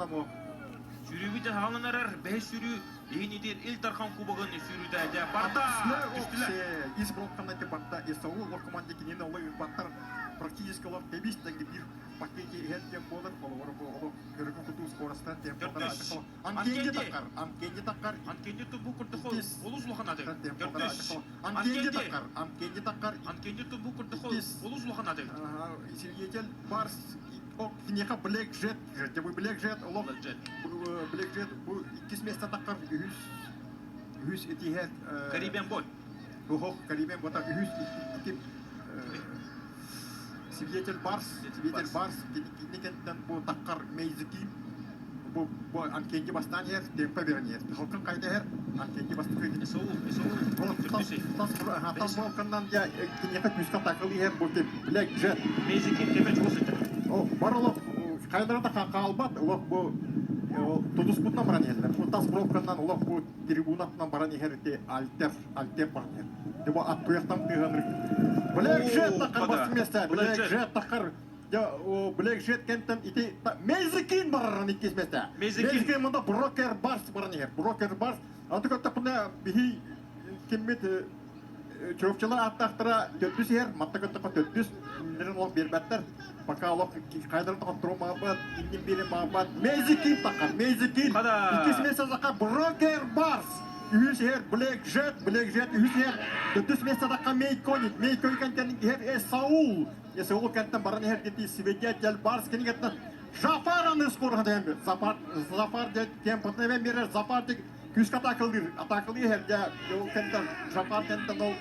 бу. Сүүрүүбүт дьаһалынан эрэр бэһис сүүрүү иһин итир Ил Дархан Кубогын сүүрүүтэ дьэ барда түстүлэр. Ис блоктан эти барда Исаул ол команда кинини олой ырбаттар практически олор тэбис тэҥи биир пакете иһэр диэн буолар холобур бу олох көрүкү кутуу скоростан темпотара Анкенди таккар Анкенди таккар Анкенди тубу курдук олус улахан аты Төрдүс Анкенди таккар Анкенди таккар Анкенди тубу курдук олус улахан аты Свидетель Барс киниэхэ Black Jet бу Black Jet олох Black Jet бу иккис место таккар үһүс үһүс этиһэр Caribbean Boy Ох Caribbean Boy үһүс икки Свидетель Барс Свидетель Барс кинини кэнниттэн бу таккар Мейзики бу бу Анкенди бастаан иһэр темпа берэн иһэр халкын хайда иһэр Анкенди бастакы Исаул Исаул тас тас балканнан дьэ киниэхэ күүскэ такыл иһэр бу Black Jet Мейзики темпе чугас сылдьар О бар олох хайдара да хаалбат олох бу тутуспутунан баран иһэллэр бу тас бровканнан олох бу трибунатынан баран иһэр ити Альтер Альтер баран иһэр дьэ бу ат туйахтан тыаһаныр Black Jet таххар бастыҥ месте Black Jet таххар Дьэ, Black Jet кэнтэн ити Мейзекин бараран иккис месте. Мейзекин мында Брокер Барс баран иһэр. Брокер Барс. Аты көттөхпүнэ биһи киммит чурапчылар ааттаахтара төрдүс иһэр, матта көттөххө төрдүс иннилэрин олох биэрбэттэр. Пока олох хайдарын тохоттору маабат, иннин биэрин маабат. Мейзекин тахар, Мейзекин. Иккис месте саха Брокер Барс. Үһүс иһэр Black Jet, Black Jet үһүс иһэр. Төрдүс месте саха Мейконик, Мейконик кэнтэн иһэр Саул. Исаул кэнтэн баран иһэр дии Свидетель Барс кинигэтинэн Жафар аны скороһа дээн Зафар Зафар диэн темпотун эбэн биэрэр Зафар дик күүскэ атаакалыыр атаакалыы иһэр дьэ ол кэнтэн Жафар кэнтэн ол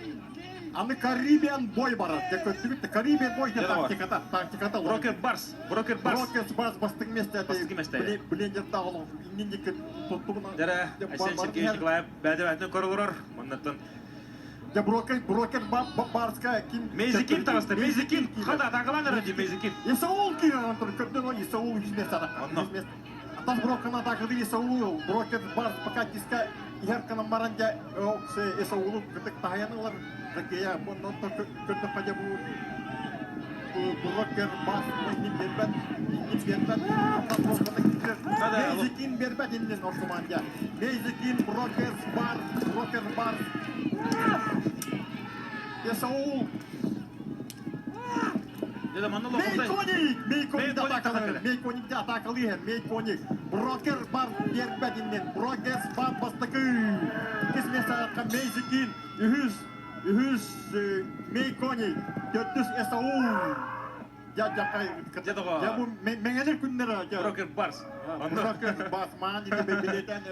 аны Карибиан бой барар дьэ көттүбүт да Карибиан бой диэн тактиката тактиката Брокер Барс Брокер Барс Брокер Барс бастыҥ месте бастыҥ месте блендердаах олох иннин диэки туттубуна Дэрэ Айсен Сергеевич Николаев бэйэтэ-бэйэтин көрө олорор маннаттан Дьэ брокер, брокер барска ким... Мейзикин таҕыста, Мейзикин! Хата, атаакалаан эрэр дии Мейзикин. Исаул киирэн турар, көрдөн ол Исаул үс место атака. Онно. Тас брокерна атакалыы Исаул, брокер барс пока диска иһэр кынан баран дьэ Исаулу кытык таһайан ылар. Ракея, оннон көрдөххө дьэ бу брокер барс иннин бербэт, иннин бербэт. Тас брокерна киирэр. Мейзикин бербэт иннин ортуман дьэ. Мейзикин, брокер бар, брокер бар. Исаул. Мейконик! Мейконик атакалыы. Мейконик атакалыы. Мейконик. Брокер бар бербэт иннин. Брокер бар бастакы. Иккис место Мейзикин. Үһүс, үһүс Мейконик. Төрдүс Эсаул. Дьэ доҕоор. Дьэ бу мэҥэлэр күннэрэ. Брокер Барс. Брокер Барс маан диэн билиэтэн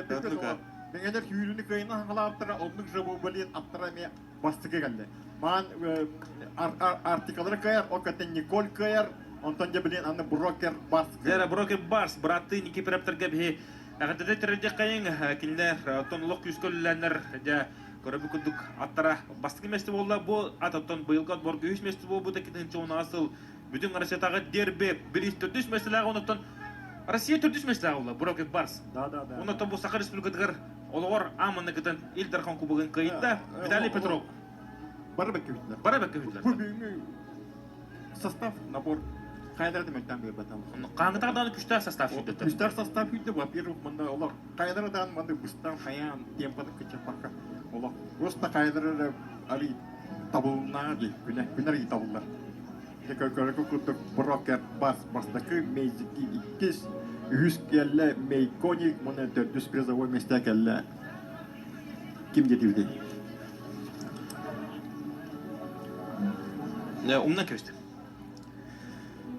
Мэҥэлэр сүүрүүнү кыайан хаҥалаабыттара, оннук же блин аттара эмиэ бастакы кэллэ. Маан артикалары кыайар, ол кэнтэн Николь кыайар, онтон дьэ блин аны Брокер Барс. Дьэ Брокер Барс бырааттыы Никифоровтарга биһи эҕэрдэтэ тириэрдиэххэйиҥ кинилэр оттон олох күүскэ үлэлээннэр дьэ көрөбүт курдук аттара бастакы миэстэ буолла бу ат оттон быйылгы отборго үһүс миэстэ буолбута 2010 сыл бүтүн Россиятааҕы дерби бириис төрдүс миэстэлээх онуттан Россия төрдүс миэстэлээх буолла Брокер Барс Да, да, да. Онуттан бу Саха Республикатыгар олоҕор ааманныкытын Ил Дархан Кубогын кыайда Виталий Петров Бары бэккэ Бары бэккэ бүтүлэр. Бу бүгүҥҥү состав набор хайдара да мөлтөөн биэрбэтэ. Хааңытаҕа даҕаны күштээх состав сүүрдэ. Күштээх состав сүүрдэ, во-первых, манна олох хайдара даҕаны манна быстан хайаан темпаны кыччаппакка олох просто хайдара эрэ арый табылыннаҕа дии күнэ күнэ арый табыллар. Дьэ көрөргө курдук брокер бас бастакы Мейзики иккис үһүс кэллэ Мейконик уонна төрдүс призовой миэстэ кэллэ ким диэтибитий? Умнан кэбистим.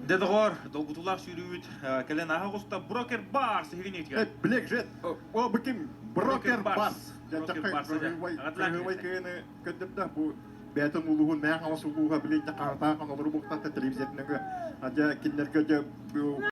Дэ доҕоор, долгутуулаах сүүрүүбүт кэлэн ааһа оҕуста Брокер Барс иһигин Блек Жет, о бу ким? Брокер Барс. Кыргыбай кыыны көрдөрдө бу бэйэтин улууһун Мэҥэ Хаҥалас улууһа билин харатаах олору буктата телевизорнага дьэ кинилэргэ дьэ